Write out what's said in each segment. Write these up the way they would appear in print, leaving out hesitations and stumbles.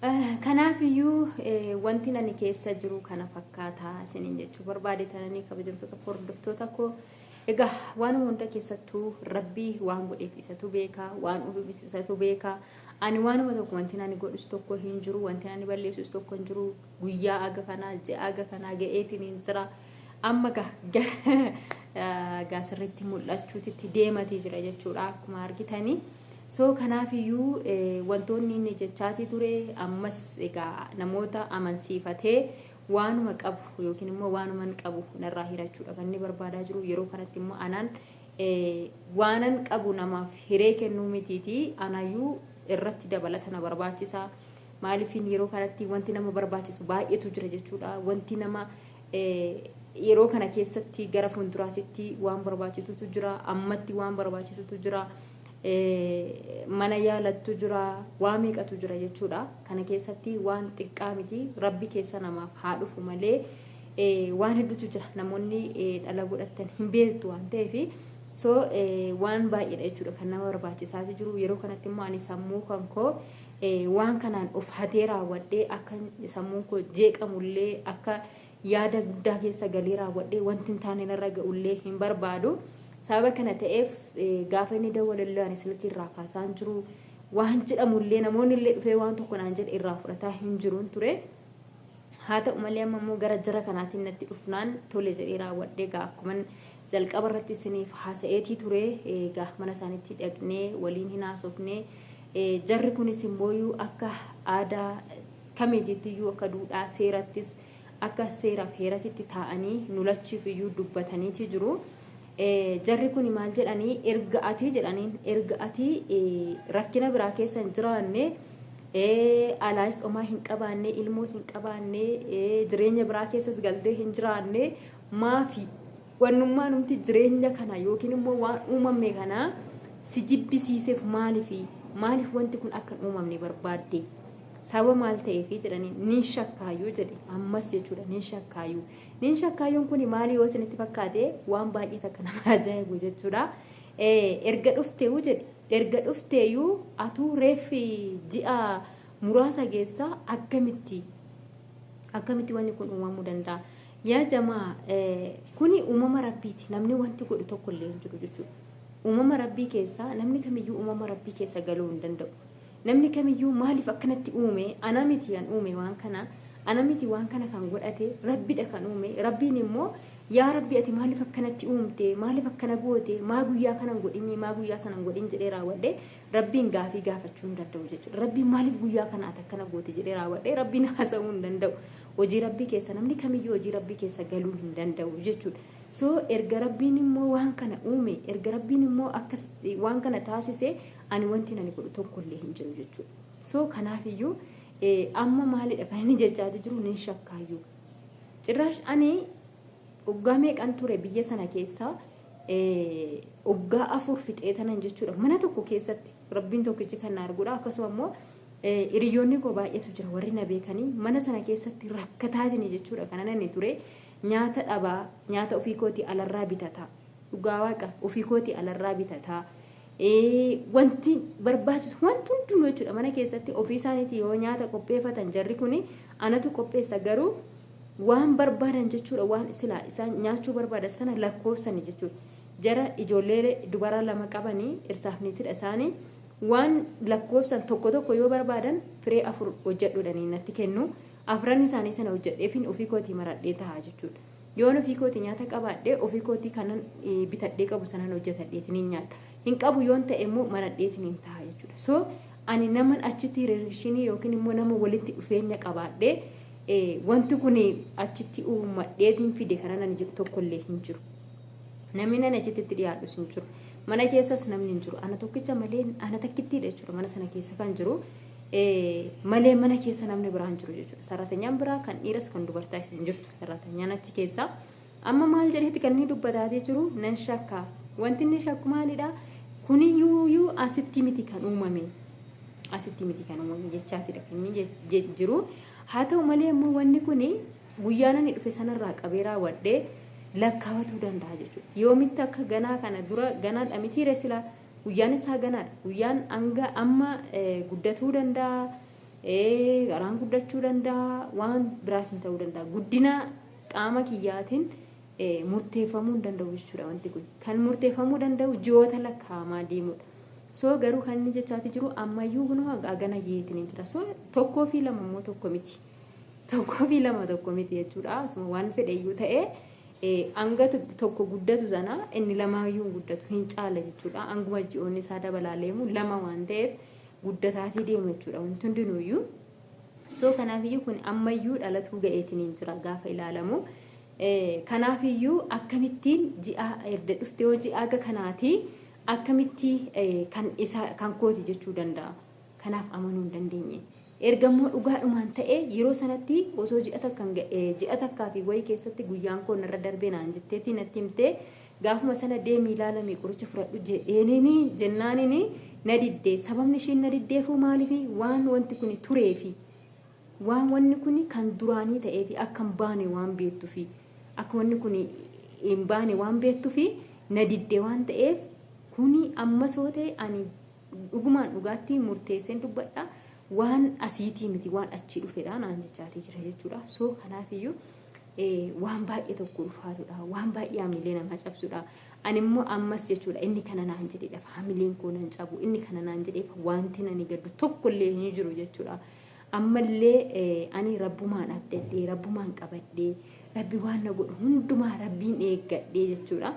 Kanaafiyyuu wanti ani keessa jiru kana fakkaata isiniin jechuu barbaade tananii kabajamtoota hordoftoota koo. Egaa waan hunda keessattuu Rabbii waan godheef isatu beeka, waan uumeefis isatu beeka. Ani waanuma tokko wanti ani godhus tokko hin jiru, wanti ani balleessus tokko hin jiru. Guyyaa aga kanaa, ji'a aga kanaa ga'eetiin hin jira. Amma gaa sirriitti mul'achuutitti deematii jira jechuudha akkuma argitanii. So kanaafiyyuu wantoonni inni jechaatii ture ammas egaa namoota amansiifatee waanuma qabu yookiin immoo waanuma qabu narraa hirachuudha kan inni barbaadaa jiru. Yeroo kanatti immoo anaan waanan qabu namaaf hiree kennuu mitiitii anayyuu irratti dabalata na barbaachisa. Maaliifin yeroo kanatti wanti nama barbaachisu baay'eetu jira jechuudha. Wanti nama yeroo kana keessatti gara fuulduraatitti waan barbaachisutu jira. Ammatti waan barbaachisutu jira. Mana yaalattu jira. Waa meeqatu jira jechuudha. Kana keessatti waan xiqqaa miti. Rabbi keessa namaaf haa dhufu malee waan hedduutu jira. Namoonni dhala godhatan hin beektu waan ta'eef. So waan baay'eedha jechuudha kan nama barbaachisaa jiru. Yeroo kanatti immoo ani sammuu kan koo waan kanaan of hatee raawwadhee akka sammuun koo jeeqamullee, akka yaada guddaa keessa galee raawwadhee wanti hin taane narra ga'ullee hin barbaadu. Sababa kana ta'eef gaafa inni dawwalallee ani silkii irraa kaasaan jiru. Waan jedhamullee namoonni illee dhufee waan tokko naan jedhe irraa fudhataa hin jiruun ture. Haa ta'u malee amma immoo gara jara kanaatiin natti dhufnaan tole jedhee raawwadhee gaa akkuma jalqaba irratti isiniif haasa'eetii ture gaa mana isaaniitti dhaqnee waliin hin haasofnee. Jarri kunis immooyyuu akka aadaa kamiitiitti akka duudhaa seerattis akka seeraaf heeratitti taa'anii nu lachiif iyyuu dubbataniiti jiru. Jarri kun maal jedhanii, erga atii jedhaniin, erga atii rakkina biraa keessa hin jiraanne, alaas omaa hin qabaanne, ilmoos hin qabaanne, jireenya biraa keessas galtee hin jiraanne, maafi wannummaa numti jireenya kana yookiin immoo waan uumame kana si jibbisiiseef, maaliif wanti kun akka hin uumamne barbaadde, sababa maal ta'eefi jedhanii? Nin shakkaayyuu jedhe ammas jechuudha. Nin shakkaayyuu, nin shakkaayyuun kun maali yoo isinitti fakkaate, waan baay'ee takka nama ajaa'ibu jechuudha. Erga dhufteeyu jedhe, erga dhufteeyyuu atuu reeffi ji'a muraasa geessaa akkamitti wanni kun uumamuu danda'a? Yaa jamaa, kuni uumama Rabbiiti. Namni wanti godhu tokko illee hin jiru jechuudha. Uumama Rabbii keessaa namni kamiyyuu uumama Rabbii keessa galuu hin danda'u. Namni kamiyyuu maaliif akkanatti uume? Ana miti kan uume waan kana. Ana miti waan kana kan godhate. Rabbidha kan uume. Rabbiin immoo, "Yaa Rabbi, ati maaliif akkanatti uumte? Maaliif akkana goote? Maa guyyaa kana hin godhinii? Maa guyyaa sana hin godhin?" jedhee raawwadhe Rabbiin gaafii gaafachuu hin danda'u jechuudha. Rabbiin maaliif guyyaa kana ati akkana goote jedhee raawwadhe Rabbiin haasa'uu hin danda'u. Hojii Rabbii keessa namni kamiyyuu hojii Rabbii keessa galuu hin danda'u jechuudha. So erga Rabbiin immoo waan kana uume, erga Rabbiin immoo akkas waan kana taasise, ani wanti ani godhu tokkollee hin jiru jechuudha. So kanaafiyyuu amma maalidha kan inni jechaati jiru? Nin shakkaayyuu. Cirraash ani waggaa meeqan ture biyya sana keessa? Waggaa 4 fixee tanan jechuudha. Mana tokko keessatti Rabbiin tokkichi kan na arguudha. Akkasuma immoo hiriyoonni koo baay'eetu jira warri na beekanii. Mana sana keessatti rakkataatini jechuudha kanan ani ture. Nyaata dhabaa, nyaata ofii kootii alarraa bitataa. Dhugaa Waaqa, ofii kootii alarraa bitataa. Wanti barbaachisu wanti hundinuu jechuudha mana keessatti ofii isaaniitii yoo nyaata qopheeffatan, jarri kuni anatu qopheessa, garuu waan barbaadan jechuudha, waan silaa isaan nyaachuu barbaadan sana lakkoofsani jechuudha. Jara ijoollee dubara lama qabanii, dhirsaaf niitidha isaanii, waan lakkoofsan tokko tokko yoo barbaadan firee afur hojjedhuudhanii natti kennu. Afran isaanii sana hojjedheefin ofii kootii maradhee ta'a jechuudha. Yoon ofii kootii nyaata qabaadhee, ofii kootii kanan bitadhee qabu sanan hojjetadheetiin hin nyaadha. Hin qabu yoon ta'e immoo maradheetiin hin ta'a jechuudha. So ani naman achitti relation yookiin immoo nama walitti dhufeenya qabaadhee wanti kun achitti uummadheetiin fide kanan ani jedhu tokkollee hin jiru. Namni nani achitti itti dhiyaadhus hin jiru. Mana keessas namni hin jiru. Ana tokkicha malee, ana takkittiidha jechuudha mana sana keessa kan jiru. Malee mana keessa namni biraa hin jiru jechuudha. Sarratanyaan biraa kan dhiiras kan dubartaas hin jirtu sarratanyaan achi keessa. Amma maal jedheeti kan inni dubbataatee jiru? Nan shakka. Wanti inni shakku maalidha? Kuniyyuu asitti miti kan uumame. Asitti miti kan uumame jechaatidha kan inni jiru. Haa ta'u malee immoo wanni kuni guyyaan inni dhufe sanarraa qabee raawwadhee lakkaa'atuu danda'a jechuudha. Yoomitti akka ganaa kana dura ganaadha mitiire? Sila guyyaan isaa ganaadha. Guyyaan hanga amma guddatuu danda'a. Garaan guddachuu danda'a, waan biraatiin ta'uu danda'a. Guddina qaama kiyyaatiin murteeffamuu hin danda'u jechuudha wanti kun. Kan murteeffamuu danda'u ji'oota lakkaa'amaa deemudha. So garuu kan inni jechaati jiru ammayyuu kunoo hagana geetiin hin jira. So tokkoo fi lama immoo tokko miti. Tokkoo fi lama tokko miti jechuudha. Asuma waan fedheyyuu ta'ee hanga tokko guddatu sana inni lamaayyuu hin guddatu, hin caala jechuudha. Hanguma ji'oonni isaa dabalaa deemu lama waan ta'eef guddataatii deema jechuudha wanti hundinuuyyuu. So kanaafiyyuu kun ammayyuu dhalatuu ga'eetiin hin jira gaafa ilaalamu. Kanaafiyyuu akkamittiin ji'a erga dhuftee yoo ji'a aga kanaatii akkamitti kan isa kan kooti jechuu danda'a? Kanaaf amanuu hin dandeenye. Erga immoo dhugaadhumaan ta'e yeroo sanatti osoo ji'a takka ji'a takkaa fi wayii keessatti guyyaan koo narra darbee naan jetteetii natti himtee, gaafuma sana deemii ilaalami, qoricha fudhadhu jedheenini jennaanini na diddee. Sababni ishiin na diddeefuu maaliifi? Waan wanti kun tureefi, waan wanni kun kan duraanii ta'eefi, akka hin baane waan beektufi, akka wanni kun hin baane waan beektufi na didde waan ta'eef, kuni ammas yoo ta'e ani dhugumaan dhugaatti murteesseen dubbadha, waan asiitii miti, waan achii dhufedha naan jechaatii jira jechuudha. So kanaafiyyuu waan baay'ee tokko ulfaatudha, waan baay'ee hamilee namaa cabsudha. Ani immoo ammas jechuudha inni kana naan jedhedha hamileen koo nan cabu. Inni kana naan jedheef wanti nani gaddu tokkollee hin jiru jechuudha. Ammallee ani rabbumaan abdadhee, rabbumaan qabadhee, rabbi waan na godhu hundumaa rabbiin eeggadhee jechuudha.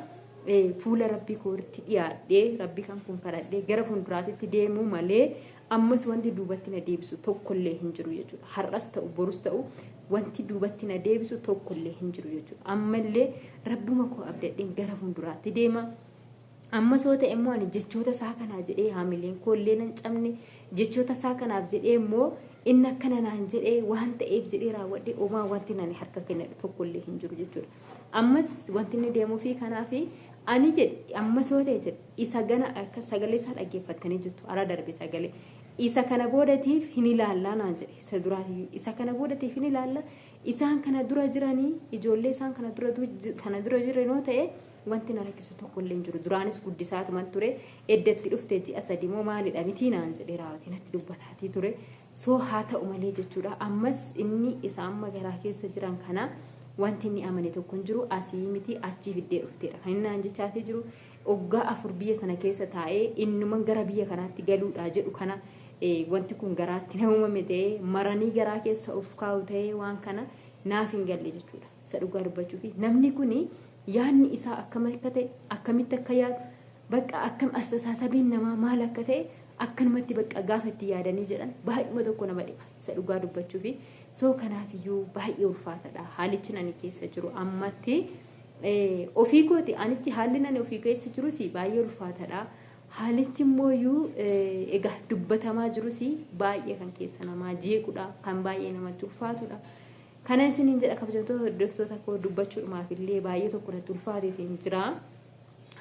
Fuula rabbii kootti dhiyaadhee, rabbii kan kun kadhadhee gara fuulduraatitti deemuu malee ammas wanti duubatti na deebisu tokkollee hin jiru jechuudha. Har'as ta'u borus ta'u wanti duubatti na deebisu tokkollee hin jiru jechuudha. Ammallee rabbuma koo abdadheen gara fuulduraatti deema. Ammas yoo ta'e immoo ani jechoota isaa kanaa jedhee haamileen koollee nan cabne, jechoota isaa kanaaf jedhee immoo inni akkana naan jedhee waan ta'eef jedhee raawwadhee omaa wanti nani harka kennadhu tokkollee hin jiru jechuudha. Ammas wanti inni deemuufi kanaaf ani jedhe, ammas yoo ta'e jedhe isa gana akka sagalee isaa dhaggeeffattanii jirtu, ara darbe sagalee isa kana boodatiif hin ilaallaa naan jedhe. Isa duraatiyyuu isa kana boodatiif hin ilaalla. Isaan kana dura jiranii, ijoollee isaan kana dura jiran yoo ta'e wanti na rakkisu tokko illee hin jiru. Duraanis guddisaatuman ture, eddatti dhufte ji'a 3 moo maalidha mitii naan jedhe, raawwatee natti dubbataatii ture. So haa ta'u malee jechuudha, ammas inni isa amma garaa keessa jiran kana wanti inni amane tokko hin jiru. Asii miti, achii fiddee dhufteedha kan inni naan jechaatii jiru. Waggaa 4 biyya sana keessa taa'ee innuma gara biyya kanaatti galuudha jedhu kana wanti kun garaatti na uumame ta'ee maranii garaa keessa of kaa'u ta'ee waan kana naaf hin galle jechuudha. Isa dhugaa dubbachuu fi namni kuni yaadni isaa akkam akka ta'e, akkamitti akka yaadu, bakka akkam astasaasabiin namaa maal akka ta'e akkanumatti bakka gaafa itti yaadanii jedhan baay'uma tokko nama dhiba, isa dhugaa dubbachuu fi. So kanaafiyyuu baay'ee ulfaatadha haalichi nani keessa jiru ammatti. Ofii kooti anichi haalli nani ofii keessa jirus baay'ee ulfaatadha. Haalichi immoo egaa dubbatamaa jirus baay'ee kan keessa namaa jeequdha, kan baay'ee namatti ulfaatudha. Kana isiniin jedha, kabajamtoota hordoftoota koo, dubbachuudhumaaf illee baay'ee tokko natti ulfaateetiin jira.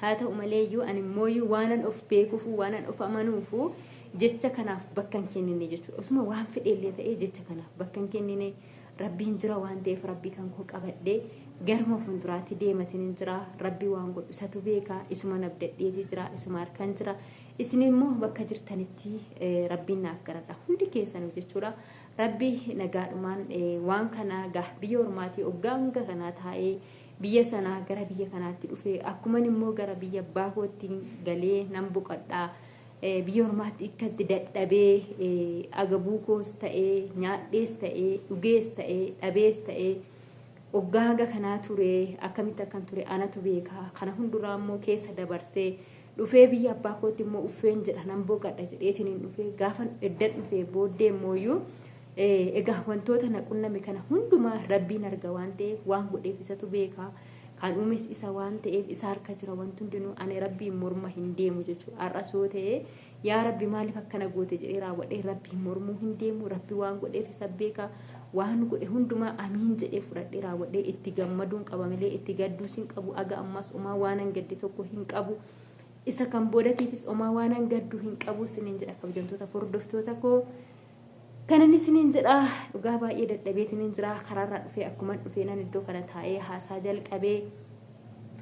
Haa ta'u malee iyyuu ani immoo waanan of beekuufu, waanan of amanuufu jecha kanaaf bakka hin kennine jechuudha. Osuma waan fedheellee ta'ee jecha kanaaf bakka hin kennine. Rabbiin jira waan ta'eef rabbii kan koo qabadhee garuma fuulduraatti deematiin hin jira. Rabbii waan godhu isatu beeka. Isuma nabdadheetii jira. Isuma harkaan jira. Isin immoo bakka jirtanitti rabbiin naaf garadha hundi keessanuu jechuudha. Rabbi nagaadhumaan waan kana biyya ormaatii hoggaa hanga kanaa taa'ee biyya sanaa gara biyya kanaatti dhufee, akkuman immoo gara biyya abbaa kootti galee nan boqadhaa. Biyya ormaatti ikkatti dadhabee agabuu koos ta'ee, nyaadhees ta'ee, dhugees ta'ee, dhabees ta'ee, hoggaa haga kanaa ture akkamitti akkan ture anatu beekaa. Kana hunduraa immoo keessa dabarsee dhufee biyya abbaa kootti immoo uffeen jedha, nan boqadha jedheetiin hin dhufee. Gaafa eddan dhufee booddee immooyyuu egaa wantoota na qunname kana hundumaa rabbiin arga waan ta'eef, waan godheef isatu beekaa. Kan uumes isa waan ta'eef isa harka jira wanti hundinuu. Ani rabbiin morma hin deemu jechuudha. Har'as yoo ta'e yaa rabbi maaliif akkana goote jedhee raawwadhee rabbiin mormuu hin deemu. Rabbi waan godheef isa beeka. Waan godhe hundumaa amiin jedhee fudhadhee raawwadhee itti gammaduun qaba malee itti gadduus hin qabu. Aga ammaas omaa waan gadde tokko hin qabu. Isa kan boodatiifis omaa waan gaddu hin qabu isiniin jedha, kabajamtoota hordoftoota koo. Kanan isiniin jedha, dhugaa baay'ee dadhabeetiniin jira. Karaarraa dhufee akkuman dhufee nan iddoo kana taa'ee haasaa jalqabee,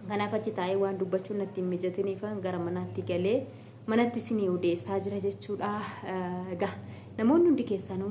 kanaaf achi taa'ee waan dubbachuun natti hin mijatiniifan gara manaatti galee manatti isinii odeessaa jira jechuudha. Egaa Namoonni hundi keessanuu.